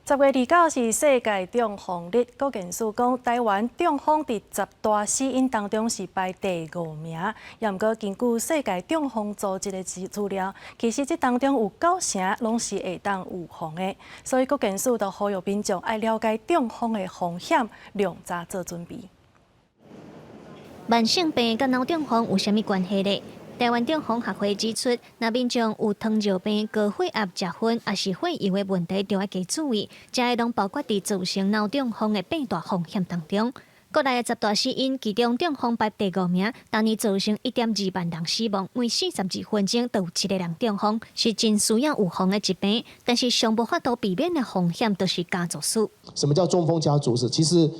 10月29是世界中風日，國健署講，台灣中風佇十大死因當中是排第五名。也毋過根據世界中風組織的資料，其實這當中有九成攏是會當預防的。所以國健署就呼籲民眾愛了解中風的風險，量早做準備。慢性病佮腦中風有啥物關係咧？台灣中風學會指出，若民眾有糖尿病、高血壓、食薰，抑是血油的問題，就愛加注意，這些攏包括佇造成腦中風的八大風險當中。國內的十大死因，其中中風排第五名，逐年造成1.2萬人死亡，每42分鐘就有一個人中風，是真需要預防的疾病。但是上無法度避免的風險，就是家族史。什麼叫中風家族史？其實，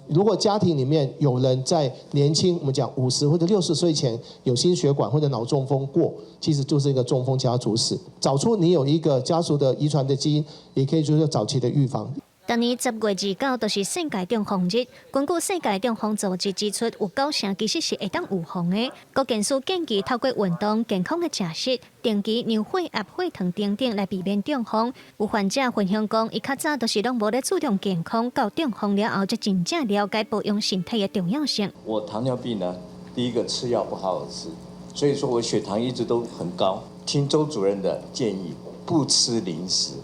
如果家庭裡面有人在年輕，我們講50或者60歲前有心血管或者腦中風過，其實就是一個中風家族史。找出你有一個家族的遺傳的基因，也可以就是早期的預防。逐年10月29就是世界中風日。根據世界中風組織指出，有九成其實是會當預防的。國健署建議透過運動、健康的食食、定期量血壓、血糖等等來避免中風。有患者分享講，伊較早都是攏無咧注重健康，到中風了後才真正了解保養身體的重要性。我糖尿病呢，第一個吃藥不好好吃，所以說我血糖一直都很高。聽周主任的建議，不吃零食。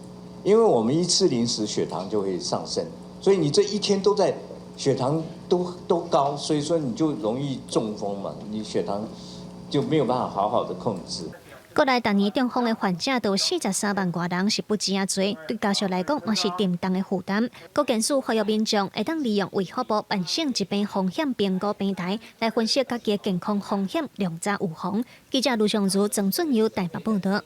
因為我們一吃零食，血糖就會上升，所以你這一天都在血糖都高，所以說你就容易中風嘛，你血糖就沒有辦法好好的控制。國內逐年中風的患者都有43萬外人，是不止仔濟，對家屬來講嘛是沉重的負擔。國健署呼籲民眾會當利用衛福部慢性疾病風險評估平台來分析家己的健康風險，量早預防。記者盧尚如、曾俊佑台北報道。